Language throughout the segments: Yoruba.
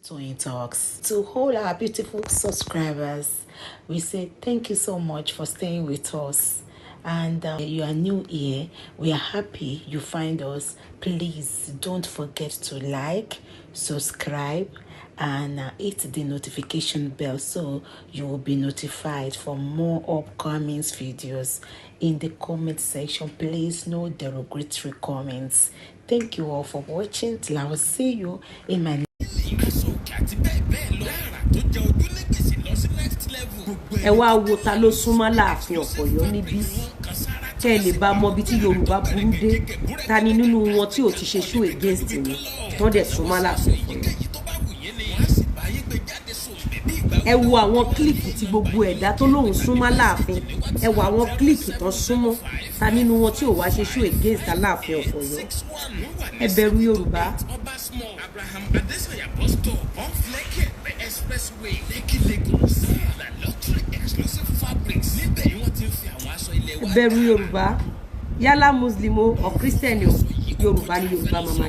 Toyeen Talks. To all our beautiful subscribers, we say thank you so much for staying with us. And you are new here, we are happy you find us. Please don't forget to like, subscribe, and hit the notification bell so you will be notified for more upcoming videos. In the comment section, please, no derogatory comments. Thank you all for watching. Till I will see you in my Aṣọ òkè àti bẹ́ẹ̀ bẹ́ẹ̀ lọ. Lára tó jẹ́ ojú ní gbèsè lọ sí next level. Gbogbo Ẹ wá wo ta ló súnmọ́ láàfin Ọ̀yọ́ níbí, kẹ́ ẹ lè bá mọ ibi tí Yorùbá burú dé. Ta ni nínú wọn tí ò ti ṣe show against mi tán dẹ̀ súnmọ́ láàfin Ọ̀yọ́? Èyíkéyìí tó bá wù yín ni wọ́n á sì bá yín gbé jáde sóun bèbí ìgbà. Ẹ wo àwọn clique tí gbogbo ẹ̀dá tó lóun súnmọ́ láàfin, ẹ wo àwọn clique tán súnmọ́. Ta nínú wọn tí ò wá ṣe show against Aláàfin Ọ̀yọ́? Ẹ bẹ̀rù Yorùbá. Ọba Small, Abraham Adesanya Bus Stop, off Lekki Epe Expressway, Lekki, Lagos. La Luxury Exclusive Fabrics. Níbẹ̀ ni wọ́n ti ń fi àwọn aṣọ ilé Ẹ wa bẹ̀rù Yorùbá. Yálà Muslim o or Christian o, Yorùbá ni Yorùbá máa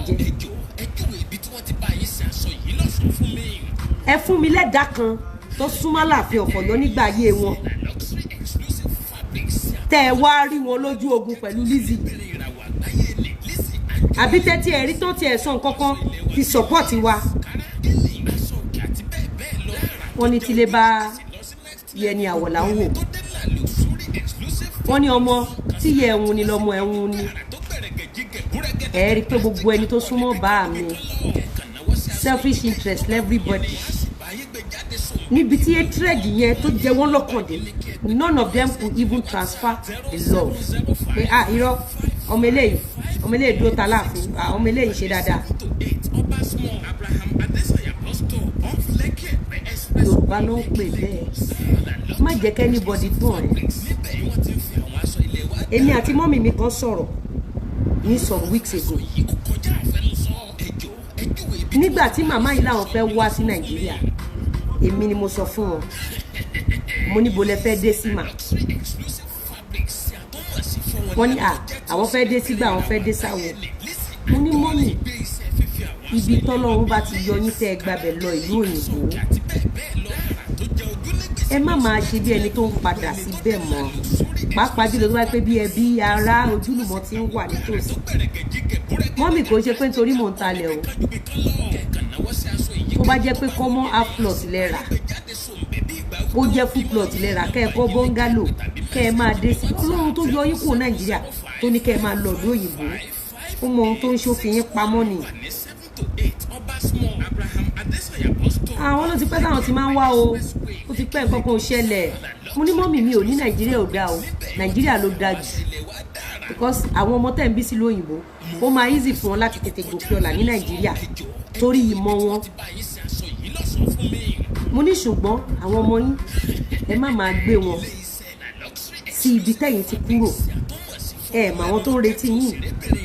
jẹ́. Ẹ jọ̀ọ́, ẹ júwe ibi tí wọ́n ti bá yín ṣe aṣọ yìí lọ́ṣọ̀ọ́ fún mi. Ẹ fún mi lẹ́dàá kan tó súnmọ́ Aláàfin Ọ̀yọ́ nígbà ayé wọn, La Luxury Exclusive Fabrics. tẹ́ ẹ wá rí wọn lójú ogun pẹ̀lú Lizzy, Ìbẹ̀rẹ̀ ìràwọ̀ àgbáyé ni Lizzy Anjorin. àbí tẹ́tí ẹ̀rí tó tiẹ̀ sọ nǹkan kan fi support wa. Kára, gèlè, aṣọ òkè àti bẹ́ẹ̀ bẹ́ẹ̀ lọ. Lára Wọ́n ní tílé bá lọ sí next yẹ ni àwọ̀ là ń wò. tó dé La Luxury Exclusive Wọ́n ní ọmọ tí yẹ ẹ̀hún ni lọ́mọ ẹ̀hún ni. Àrà tó gbẹ̀rẹ̀gẹ̀jigẹ̀ búrẹ́gẹ́dẹ́. Ẹ rí i pé gbogbo ẹni tó súnmọ́ bá mi, selfish interest everybody. Níbi tí hatred yẹn tó jẹ wọ́n lọ́kàn dé, none of them could even transfer the love pé, ah, irọ́, ọmọ eléyìí, ọmọ eléyìí dúró ta láàfin, ah, ọmọ eléyìí ṣe dáadáa. Ọba Small, Abraham Adesanya Bus Stop, off Lekki Epe Express. Yorùbá ló ń pè bẹ́ẹ̀. Má jẹ́ kí anybody tàn ẹ́. Níbẹ̀ ni wọ́n ti ń fi àwọn aṣọ ilé wa Èmi àti mummy mi kan sọ̀rọ̀ ní some weeks ago. yìí kò kọjá àfẹnusọ. Ẹ jọ̀ọ́, ẹ júwe ibi Nígbà tí màmá yìí làwọn fẹ́ wá sí Nàìjíríà, èmi ni mo sọ fún wọn. Mo níbo lẹ fẹ́ dé sí mà? Luxury Exclusive Fabrics àtọ́mọ̀ sí fún wọn. Wọ́n ní à àwọn fẹ́ dé sígbà, àwọn fẹ́ dé sáwọn. Mo ní, mummy, Gbé iṣẹ́ fífi àwọn ibi tọ́lọ́run bá ti yọ yín tẹ́ ẹ gbabẹ̀ lọ ìlú òyìnbó, àti bẹ́ẹ̀ bẹ́ẹ̀ lọ. Lára tó jẹ́ ojú ní gbèsè ẹ má máa ṣe bí ẹni tó ń padà síbẹ̀ mọ́, pàápàá jùlọ tó bá pẹ́ bí ẹbí, ará, ojúlùmọ̀ ti ń wà nítòsí. gbẹ̀rẹ̀gẹ̀jigẹ̀ búrẹ́gẹ́dẹ́. Mummy, kò ṣe pé nítorí mò ń talẹ̀ o. Kájúbi kan lọ. Kẹ̀kàn náwó sí aṣọ èyí Tó bá jẹ́ pé common half plot lẹ rà, gbé jáde sóun bèbí ìgbà. ó jẹ́ full plot lẹ rà, kẹ́ ẹ kọ́ bungalow, kẹ́ ẹ máa dé sí. Ọlọ́run tó yọ yín kúrò Nàìjíríà, tó ní kẹ́ ẹ máa lọ ìlú òyìnbó, ó mọ ohun tó ń ṣòfin yín pamọ́ ni. Ní 7 to 8, Ọba Small, Abraham Adesanya Bus Stop. Àwọn ló ti pẹ́ táwọn ti máa ń wá o, ó ti pẹ́, nǹkan kan ò ṣẹlẹ̀. Mo ní, mummy mi ò ní Nàìjíríà ò dáa o, Nàìjíríà ló dáa jù, because àwọn ọmọ tẹ̀ ń bí sílùú òyìnbó, ó máa easy fún wọn láti tètè gòkè ọ̀la ní Nàìjíríà torí ìmọ̀ wọn. Bá yín ṣe aṣọ yìí lọ́ṣọ̀ọ́ fún mi. Mo ní ṣùgbọ́n àwọn ọmọ yín, ẹ má máa gbé wọn Iṣẹ́ La Luxury sí ibi tẹ́yìn ti kúrò. àtọ́mọ̀ sí fún Ẹ mọ àwọn tó ń retí yín,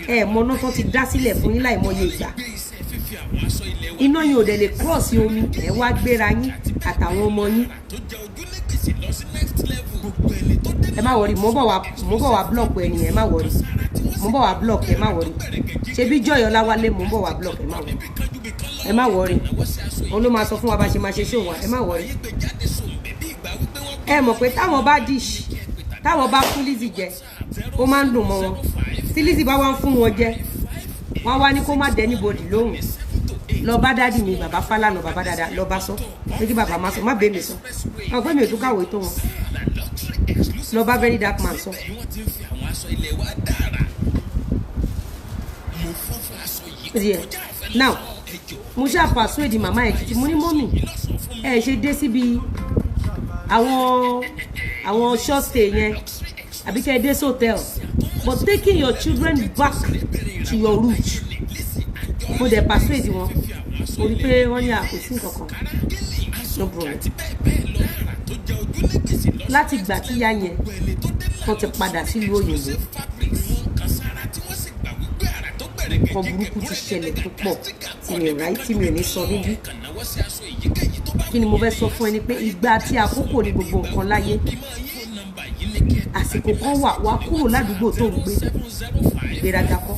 ẹ mọ iná tó ti dá sílẹ̀ fún yín láìmọye ìgbà. gbé iṣẹ́ fífi àwọn aṣọ ilé wa Iná yín ò dẹ̀ lè cross omi. Ẹ wá gbéra yín àtàwọn ọmọ yín. Tó jẹ́ ojú ní gbèsè lọ sí next level. Gbogbo ẹni tó dé Ẹ má worry, mo bọ̀ wá block ẹni. Ẹ má worry, mo bọ̀ wá block. Ẹ má worry. Ṣebí Joy Ọláwálé, mo bọ̀ wá block. Ẹ má worry, kájúbi kan lọ. Ẹ má worry. Náwó sí aṣọ Òun ló máa sọ fún wa bá ṣe máa ṣe ṣòwò. Ẹ má worry. yìí gbé jáde sóun bèbí ìgbà wípé wọ́n Ẹ mọ̀ pé táwọn bá dish, táwọn bá fún Lizzy jẹ, ó máa ń dùn mọ́ wọn. Tí Lizzy bá wá ń fún wọn jẹ, wọ́n wá ní kó má dẹ anybody lóhùn. Lọ bá daddy mi, bàbá Fálànà, bàbá dada, lọ bá sọ pé kí bàbá má sọ, má bẹ́ẹ̀ mi sọ àwọn pé mi ò tún kàwé tó wọn. La Luxury Exclusive Lọ bá Very Dark Man sọ. Níbẹ̀ ni wọ́n ti ń fi àwọn aṣọ ilé wa dára. Mo fọ́ fún aṣọ yìí kò Yeah. kọjá àfẹnusọ. Now, Ẹ jọ̀ọ́, mo ṣáà persuade màmá ẹ̀ títí. Mo ní, mummy, lọ́ṣọ̀ọ́ fún mi. ẹ ṣe dé síbi àwọn short stay yẹn, àbí kẹ́ ẹ dé hotel, but taking your children back to your root. Mo dẹ̀ persuade wọn. Mo rí i pé wọ́n ní àkóso nǹkan kan, no problem. Láti ìgbà tí ìyá yẹn tó ti padà sílùú òyìnbó, nǹkan burúkú ti ṣẹlẹ̀ púpọ̀ tí mi ò ráyè, tí mi ò ní sọ níbí. Kí ni mo fẹ́ sọ fún ẹ ni pé ìgbà àti àkókò ní gbogbo nǹkan láyé. Àsìkò kan wà, wàá kúrò ládùúgbò tó ń gbé. Ìgbéraga kọ́.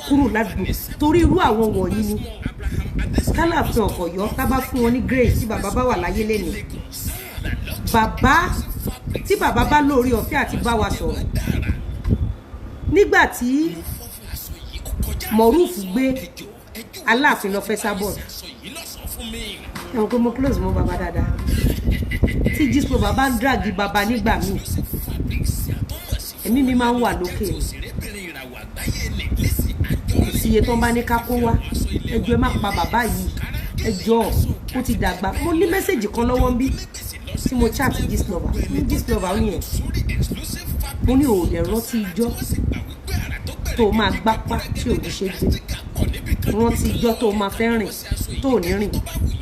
Kúrò ládùúgbò, torí irú àwọn wọ̀nyí ni kálàfin Ọ̀yọ́ tá bá fún wọn ní grace. Tí bàbá bá wà láyé lẹ́nu, bàbá, tí bàbá bá lórí ọ̀fẹ́ àti bá wa sọ̀rọ̀ nígbà tí Moruf gbé Aláàfin lọ fẹ́ sábọ̀d, ẹ̀wọ̀n pé mo close mọ́ bàbá dáadáa. Tí Gistlover bàbá ń drag bàbá nígbà míì, ẹ̀mí mi máa ń wà lókè ni. Kò sí iye tó ń bá ní ká kó wá. Ẹjọ́, ẹ má pa bàbá yìí, ẹjọ́, ó ti dàgbà. Mo ní message kan lọ́wọ́ ń bí tí mo chat Gistlover ní. Gistlover, ó nìyẹn. Mo ní òòlẹ̀ rántí ijọ́ tó o máa gbápá tí ò ní ṣe gbé, rántí ijọ́ tó o máa fẹ́ rìn tó ò ní rìn,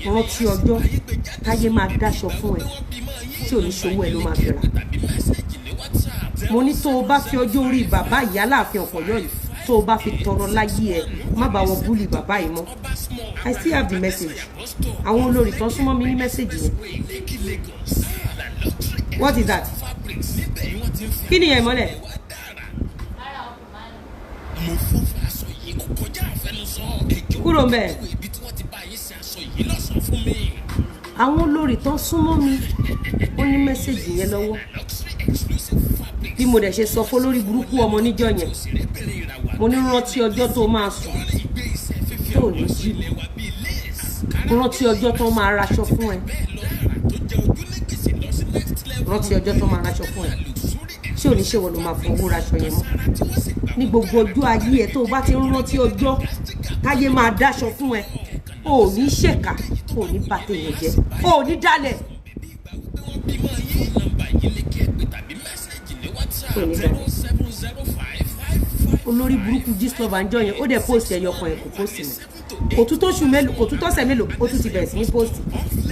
rántí ọjọ́ táyé máa dáṣọ fún ẹ tí ò ní ṣòwò ẹ ló máa fi rà. Mo ní tó o bá fi ọjọ́ orí bàbá ìyá Aláàfin Ọ̀yọ́ yìí, tó o bá fi tọrọ láyé ẹ, má bá wọn bully bàbá yìí mọ́. I still have the message. Àwọn olórí tán súnmọ́ mi ní message yẹn. What is that? Kí ni yẹn mọ́lẹ̀? Mo fún aṣọ yìí, ó kọjá àfẹnusọ. Ẹjọ́, Kúrò ń bẹ̀. ibi tí wọ́n ti bá yín ṣe aṣọ yìí lọ́sàn fún mi. Àwọn olórí tán súnmọ́ mi, ó ní message yẹn lọ́wọ́. Luxury exclusive fabrics. Bí mo dẹ̀ ṣe sọ fún lórí burúkú ọmọ níjọ́ yẹn, Òṣèrébìnrin ìràwọ̀ mo ní rántí ọjọ́ tó máa sùn ìgbé iṣẹ́ fífi tó ò ní jí, ilé wa bíi lace, àǹkárá, rántí ọjọ́ tó máa raṣọ fún ẹ, bẹ́ẹ̀ lọ lára tó jẹ́ ojú ní gbèsè lọ sí next level. rántí ọjọ́ tó máa raṣọ fún ẹ Luxury tí ò ní ṣèwọ ló máa fowó raṣọ yẹn mọ́. sára tí wọ́n sì gbà Ní gbogbo ọjọ́ ayé ẹ, tó o bá ti ń rántí ọjọ́ táyé máa dáṣọ fún ẹ, o ò ní ṣèkà, o ò ní bà tèèyàn jẹ́, o ò ní dalẹ̀. Bíbí ìgbà wípé wọ́n bímọ yín, nọ́mbà yìí ní kí ẹ pè tàbí message ní WhatsApp Kò ní zero dalẹ̀. 70555 Olórí burúkú Gistlover ń jọ yẹn, ó dẹ̀ post ẹyọ kan yẹn, kò post mọ́. Kò tún tóṣù mélòó, kò tún tọ́sẹ̀ mélòó, ó tún ti bẹ̀rẹ̀ sí ní post,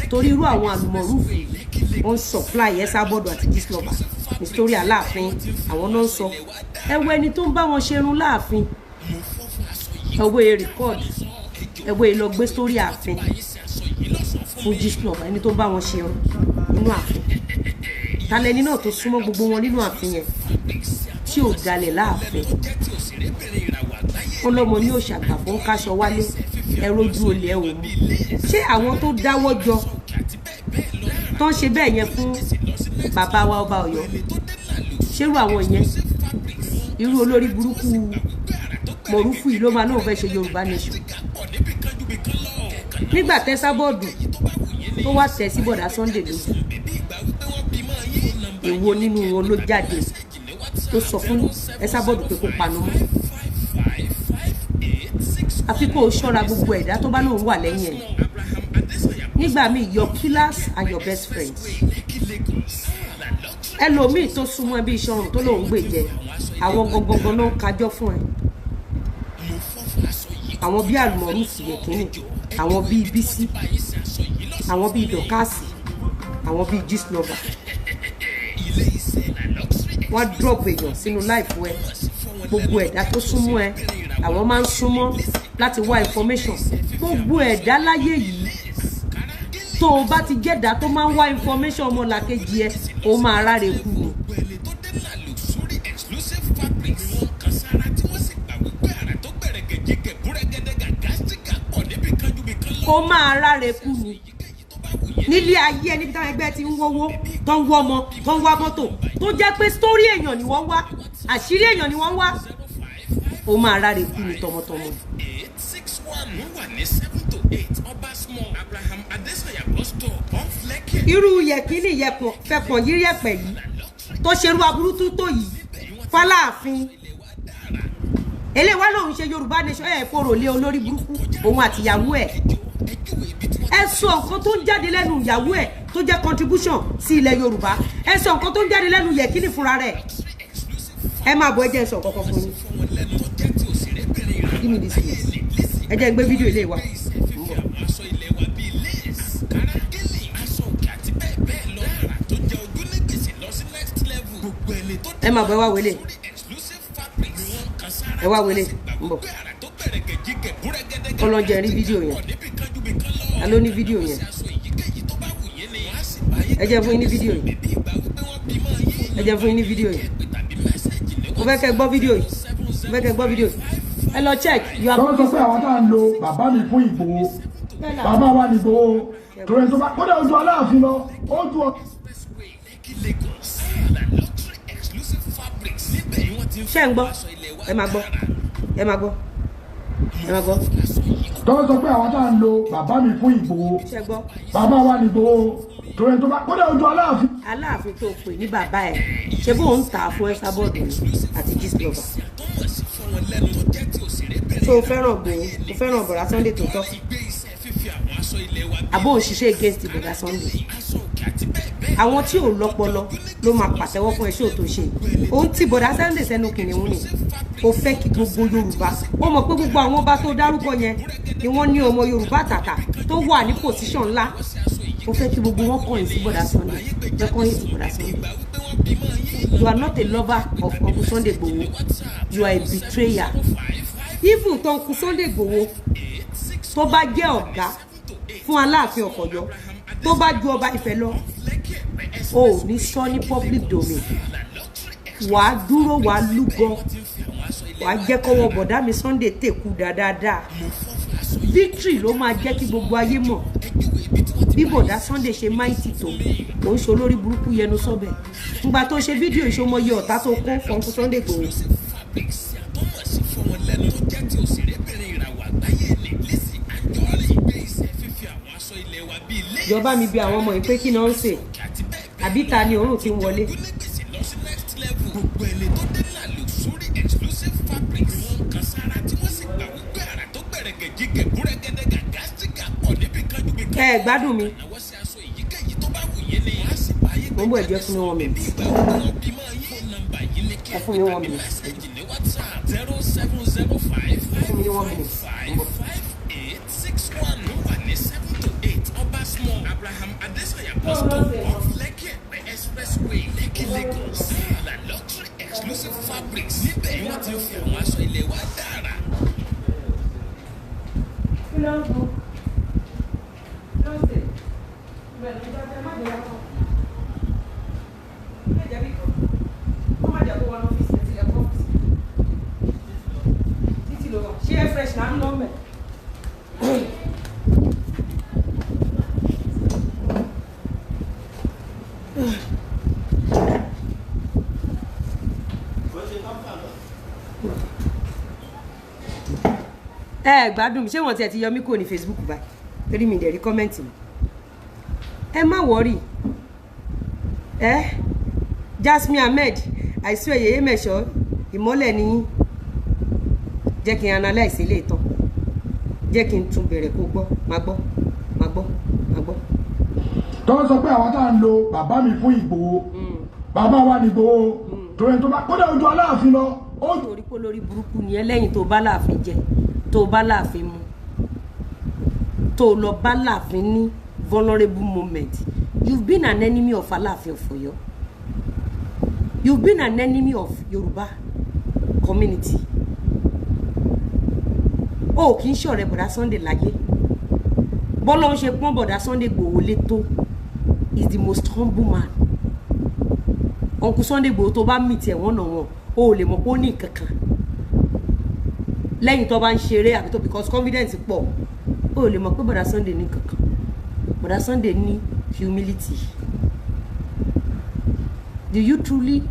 torí irú àwọn àlùmọ̀rúfù wọ́n ń supply ẹ sábọ́ọ̀dù àti Gistlover ní story Aláàfin. Àwọn náà ń sọ ẹ wo ẹni tó ń bá wọn ṣerun láàfin, ẹ wo e record, ẹ wo e lọ gbé story ààfin fún Gistlover. Ẹni tó ń bá wọn ṣerun nínú ààfin, talẹni náà tó súnmọ́ gbogbo wọn nínú ààfin yẹn tí ò dalẹ̀ láàfin? Wọn lọmọ ní òṣàgbà fún káṣọ wálé, ẹ rojú olè, ẹ ò mú. Ṣé àwọn tó dáwọ́ jọ tó ń ṣe bẹ́ẹ̀ yẹn fún bàbá wa ọba Ọ̀yọ́, ṣérú àwọn yẹn, irú olórí burúkú Mọ̀rúfù yìí ló máa lóun fẹ́ ṣe Yorùbá nation? Nígbà tẹ́sábọ́ọ̀dù tó wá tẹ̀ sí bọ̀dá Sunday lójú, èwo nínú wọn ló jáde tó sọ fún Ẹsábọ́ọ̀dù pé kó panu mọ́? Àfi kó o ṣọ́ra. Gbogbo ẹ̀dá tó bá lóun wà lẹ́yìn ẹ̀ nígbà míì, your killers are your best friends. Ẹlòmíì tó súnmọ́ ẹbí iṣan tó lóun gbè jẹ, àwọn gangan ló ń kájọ́ fún ẹ. Àwọn bíi àlùmọ̀rúfù yẹ̀kínì, àwọn bíi Bísí, àwọn bíi Dọ̀kásì, àwọn bíi Gistlover, wọ́n á drop èèyàn sínú life ẹ. Gbogbo ẹ̀dá tó súnmọ́ ẹ, àwọn máa ń súnmọ́ láti wá information. Gbogbo ẹ̀dá láyé yìí tó o bá ti jẹ́dá tó máa ń wá information ọmọlàkejì ẹ, ó máa ráre kú ni. Ẹni tó dé náà, luxury exclusive fabrics, wọ́n kan sára tí wọ́n sì gbà wípé àrà tó gbẹ̀rẹ̀gẹ̀jigẹ̀ búrẹ́gẹ́dẹ́ gàgásíkà kọ̀ níbi kan ju bí kan lọ. Ó máa ráre kú ni nílé ayé ẹ, níbi táwọn ẹgbẹ́ ti ń wówó, tó ń wọ́mọ, tó ń wá mọ́tò, tó jẹ́ pé story èèyàn ni wọ́n wá, àṣírí èèyàn ni wọ́n wá, ó máa ráre kú ni tọmọtọmọ. 861, wọ́n wà ní 7 to 8 Ọba Small, Abraham Adesanya bus stop, off Lekki. Irú yẹ̀kínní yẹpọ̀ fẹpọ̀ yírí ẹ̀pẹ̀ yìí tó ṣerú aburú tó tó yìí fọláàfin eléwà lòun ṣe Yorùbá nation, ẹ̀ kóró lé olórí burúkú òun àtìyàwó ẹ̀. Ẹ sọ nǹkan tó ń jáde lẹ́nu ìyàwó ẹ̀ tó jẹ́ contribution sí ilẹ̀ Yorùbá. Ẹ sọ nǹkan tó ń jáde lẹ́nu yẹ̀kínní fúnra rẹ̀. Ẹ máa bọ̀, ẹ jẹ́ n sọ kọ́kọ́ fún yín. Give me this place. Ẹ jẹ́ n gbé fídíò ilé wa. Aṣọ ilé wa bíi lace, àǹkárá, gèlè, aṣọ òkè àti bẹ́ẹ̀ bẹ́ẹ̀ lọ. Lára tó jẹ́ ojú ní gbèsè lọ sí next level. Gbogbo ẹni tó Ẹ máa bọ̀, ẹ wá wọlé. sórí exclusive fabrics, wọ́n kan sára Ẹ wá wọlé. tí wọ́n sì gbà Ń bọ̀. wípé àrà tó gbẹ̀rẹ̀gẹ̀jigẹ̀ búrẹ́gẹ́dẹ́ Ọlọ́njẹ rí fídíò yẹn. kọ̀ níbi kan ju bí kan lọ. Ta ló ní fídíò yẹn? Aṣọ èyíkéyìí tó bá wù yín ni wọ́n á sì bá yín Ẹ jẹ́ fún yín ní fídíò yìí. bíbí ìgbà wípé wọ́n bímọ yín. Ẹ jẹ́ fún yín ní fídíò yìí. Pè tàbí message ní Mo fẹ́ kẹ́ gbọ́ fídíò yìí. Mo fẹ́ kẹ́ gbọ́ fídíò yìí. Ẹ lọ check, you are Tọ́wọ́n sọ pé àwọn tá à ń lo bàbá mi fún Ìgbòho, bàbá wa ní Ìgbòho, torí ẹni tó bá kódà ojú Aláàfin lọ, ó ju ọ. Expressway, Lekki, Lagos. La Luxury Exclusive Fabrics. Níbẹ̀ ni wọ́n ti ń Ṣé ń gbọ́? aṣọ ilẹ̀ wa Ẹ máa gbọ́, ẹ máa gbọ́, ẹ máa gbọ́. Tọ́wọ́n sọ pé àwọn tá à ń lo bàbá mi fún Ìgbòho, Ṣé gbọ́? bàbá wa ní Ìgbòho, torí ẹni tó bá kódà ojú Aláàfin. Aláàfin tó pè ní bàbá ẹ, ṣé bóun ń tà á fún Esabod ni àti Gistlover? Tó mọ̀ sí fún wọn lẹ́nu tó jẹ́ ti òṣèrébìnrin. Tó o fẹ́ràn Ìgbòho, o fẹ́ràn bọ̀dá Sunday tó tọ́? Ìgbé iṣẹ́ fífi àwọn aṣọ ilẹ̀ wa bí Àbó òṣìṣẹ́ against bọ̀dá Sunday? Aṣọ òkè àti bẹ́ẹ̀ bẹ́ẹ̀. Àwọn tí ò lọ́pọlọ ló máa pàtẹ́wọ́ fún ẹṣẹ́ òtò ṣe. Òun tí bọ̀dá Sunday sẹ́nu kìnìún ni o fẹ́ kí gbogbo Yorùbá ó mọ̀ pé gbogbo àwọn ọba tó dárúkọ yẹn ni wọ́n ní ọmọ Yorùbá tàtà tó wà ní position ńlá. O fẹ́ kí gbogbo wọn kọ̀yìn sí bọ̀dá Sunday, jẹ́ kọ́yìn sí bọ̀dá Sunday. You are not a lover of Uncle Sunday Igboho, you are a betrayer. Even tó Uncle Sunday Igboho tó bá jẹ́ ọ̀gá fún Aláàfin of Ọ̀yọ́, tó bá ju ọba Ifẹ̀ lọ, o ò ní sọ ní public domain. Wàá dúró, wàá lúgọ, wàá jẹ́ kọ́wọ́ bọ̀dá mi Sunday tèkú dáadáa. Victory ló máa jẹ́ kí gbogbo ayé mọ̀ bí bọ̀dá Sunday ṣe mighty tó. Kò ń ṣe olórí burúkú yẹnu sọ́bẹ̀ ńgbà tó ṣe fídíò ìṣomọye ọ̀tá tó kó fọ́nkú Sunday Igboho. Fabrics tó mọ̀ sí fún wọn lẹ́nu tó jẹ́ ti òṣèrébìnrin ìràwọ̀ àgbáyé ní Lizzy Anjorin. Ìgbé iṣẹ́ fífi àwọn aṣọ ilẹ̀ wa bíi lace Ìjọba mi bi àwọn ọmọ yìí pé kí náà ń sè àti bẹ́ẹ̀ bẹ́ẹ̀. Àbí ta ni òórùn ti ń wọlé? Onígbèsè lọ sí next level. Gbogbo ẹni tó dé La Luxury Exclusive Fabrics, wọ́n kan sára tí wọ́n sì gbà wípé àrà tó gbẹ̀rẹ̀gẹ̀ jígẹ̀ búrẹ́gẹ́dẹ́ gàgá sígà pọ̀ níbi kan ju gbẹ̀gẹ́. Ẹ gbádùn mi. Náwó sí aṣọ èyíkéyìí tó bá wù yín ni. Wọ́n á sì bá yín Mo ń bọ̀, ẹjọ́, fún mi 1 minute. Ìgbà wo ni wọ́n bímọ yín? Phone number yìí ni kí Ẹ fún mi 1 minute. Message ní WhatsApp 0705 Fún mi ní 1 minute. 5861 ló wà ní 7 to 8 Ọba Small Abraham Adesanya bus stop off Lekki Epe Expressway, Lekki, Lagos. La Luxury Exclusive Fabrics, níbẹ̀ ni wọ́n ti ń fi àwọn aṣọ ilẹ̀ wa dára. Kí ló ń bu? Kí ló ń sè? Bẹ́ẹ̀ ni, ìjọba ẹ má jẹ́ wọn. Ilé ìjẹ́bí kan. Wọ́n má jẹ́ kó wọn ọ́fíìsì ẹ̀ tilẹ̀ kọ́ ọ́fíìsì. Títí ló wà. Ṣé air fresh là ń lọ mẹ́? Ẹ gbádùn mi. Ṣé wọ́n tiẹ̀ ti yọ mí kúrò ní Facebook báyìí? Torí mi dẹ̀ rí comment mi. Ẹ má worry. Ẹ Jasmine Ahmed, àìsí ẹ̀yẹ mẹ̀ṣọ́ ìmọ́lẹ̀ ní yín. Jẹ́ kí n analyse ilé ìtàn, jẹ́ kí n tún bẹ̀rẹ̀ kó gbọ́. Má gbọ́, má gbọ́, má gbọ́. Tọ́wọ́n sọ pé àwọn tá à ń lo bàbá mi fún Ìgbòho, bàbá wa ní Ìgbòho, torí ẹni tó bá kódà ojú Aláàfin lọ, ó ju. Torí pé olórí burúkú ni ẹ. Lẹ́yìn tó bá láàfin jẹ, tó bá láàfin mu, tó lọ bá láàfin ní vulnerable moment, you've been an enemy of Aláàfin of Ọ̀yọ́, you've been an enemy of Yorùbá community. O kì í ṣọ̀rẹ́ bọ̀dá Sunday láyé. Bọ́lá ń ṣe pọ́n bọ̀dá Sunday Igboho lé tó is the most humble man. Uncle Sunday Igboho, tó bá meet ẹ̀ wọ́n nà wọ́n, o ò lè mọ̀ pé ó ní nǹkan kan lẹ́yìn tó bá ń ṣeré àbí tó, because confidence pọ̀, o ò lè mọ̀ pé bọ̀dá Sunday ní nǹkan kan. Bọ̀dá Sunday ní humility. Do you truly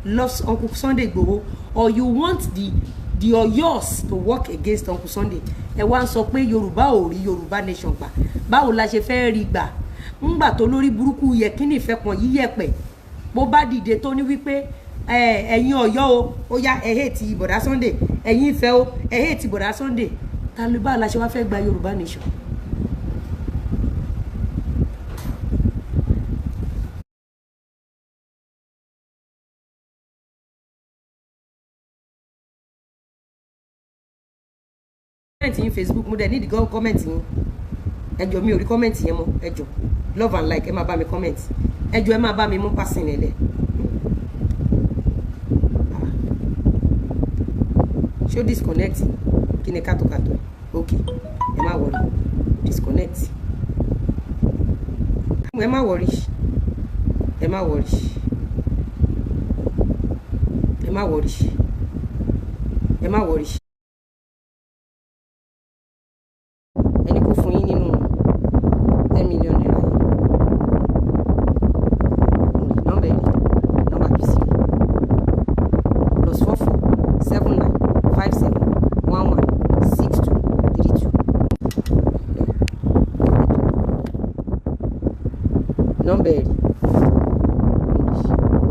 love Uncle Sunday Igboho or you want the Ọ̀yọ́s to work against Uncle Sunday? Ẹ wá ń sọ pé Yorùbá ò rí Yorùbá nation gbà. Báwo la ṣe fẹ́ rí gbà ńgbà tó lórí burúkú yẹ kí ní ìfẹ́ kan yíyẹ̀pẹ̀ bó bá dìde tó ní wípé ẹ̀yin Ọ̀yọ́ o, ó yá, ẹ hate bọ̀dá Sunday, ẹ̀yin Ifẹ̀ o, ẹ hate bọ̀dá Sunday. Ta ló bá la ṣe wá fẹ́ gba Yorùbá nation? Comment yín Facebook, mo dẹ̀ ní ìdígọ́ comment yín. Ẹ jọ̀ọ́, mi ò rí comment yẹn mọ́. Ẹ jọ̀ọ́, love and like, ẹ máa bá mi comment. Ẹ jọ̀ọ́, ẹ máa bá mi mú pàṣẹ nílẹ̀. Ṣó disconnect? Kí ni kátòkátò? Ok, ẹ má worry, disconnect. Ẹ má worry, ẹ má worry, ẹ má worry, ẹ má worry. Ẹni kó fún yín nínú 10 million naira yẹn. Nọ́mbà ẹ̀ rí, nọ́mbà Bísí rí: +44 79 57 11 62 32. Nọ́mbà ẹ̀ rí,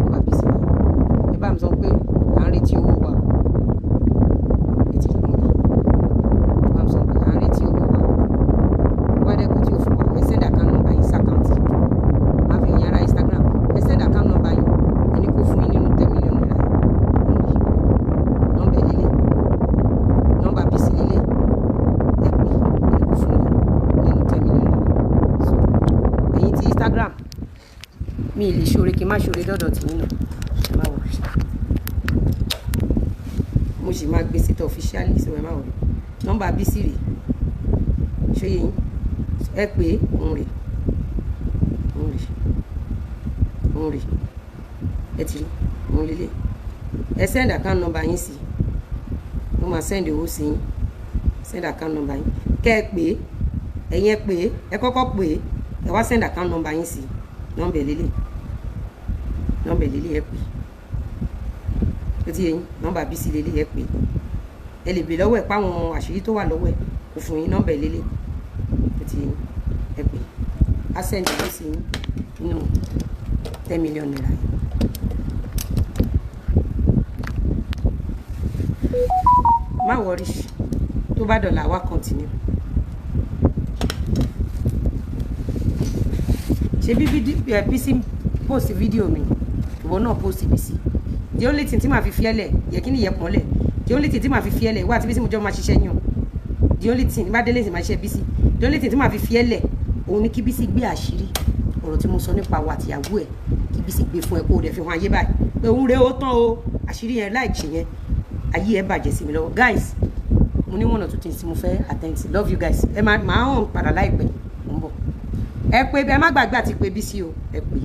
nọ́mbà Bísí rí. Ẹ bá mi sọ pé à ń retí owó wa. Ẹ ti rí mi, ẹ bá mi sọ pé à ń retí owó wa. Wá dẹ́kun tí o fún wa. Ẹ send account number yín sí account. Máa fi yín ara Instagram. Ẹ send account number yín. Ẹni kó fún yín nínú 10 million naira. Nọ́mbà ẹ̀ lélẹ̀, nọ́mbà Bísí lélẹ̀. Ẹ pè, ẹni kó fún yín nínú 10 million naira. So ẹ̀yin ti Instagram, mi ì lè ṣoore kí n má ṣoore dọ́dọ̀ tìyín náà. Ẹ má worry, mo sì máa gbé síta officially, so ẹ má worry. Nọ́mbà Bísí rèé. Ṣé yín ẹ pé òun rè, òun rè, òun rè. Ẹ ti rí òun lélẹ̀. Ẹ send account number yín sí, mo máa send owó sí yín. Send account number yín, kẹ́ ẹ pé ẹ̀yin, ẹ pé, ẹ kọ́kọ́ pé, ẹ wá send account number yín sí. Nọ́mbà ẹ̀ lélẹ̀, nọ́mbà ẹ̀ lélẹ̀. Ẹ pè ó ti yé yín. Nọ́mbà Bísí lélẹ̀. Ẹ pè, ẹ lè bè lọ́wọ́ ẹ̀ páwọn àṣírí tó wà lọ́wọ́ ẹ̀ kò fún yín. Nọ́mbà ẹ̀ lélẹ̀. Ó ti yé yín. Ẹ pè, á send owó sí yín nínú 10 million naira yìí. Má worry, tó bá dọ̀là wá continue. Ṣe bí Bísí post fídíò mi, ìwọ náà post Bísí. The only thing tí màá fi fiẹ́lẹ̀ yẹ kí ni yẹ pọ́nlẹ̀. The only thing tí màá fi fiẹ́lẹ̀ wá àti Bísí, mo jọ máa ṣiṣẹ́ yàn. The only thing bá délé sì máa ṣiṣẹ́ Bísí. The only thing tí màá fi fiẹ́lẹ̀ òun ni kí Bísí gbé àṣírí ọ̀rọ̀ tí mo sọ nípa wa àtìyàwó ẹ̀, kí Bísí gbé fún ẹ, kó o dẹ̀ fi hàn ayé báyìí pé òun rèé, ó tán o. Àṣírí yẹn láì jì yẹn, ayé ẹ bàjẹ́ sí mi lọ́wọ́. Guys, mo ní one or two things tí mo fẹ́ attend to. Love you guys. Ẹ máa hàn padà láìpẹ́. Mo ń bọ̀. Ẹ pé, ẹ má gbàgbé àti pé Bísí o. Ẹ pé.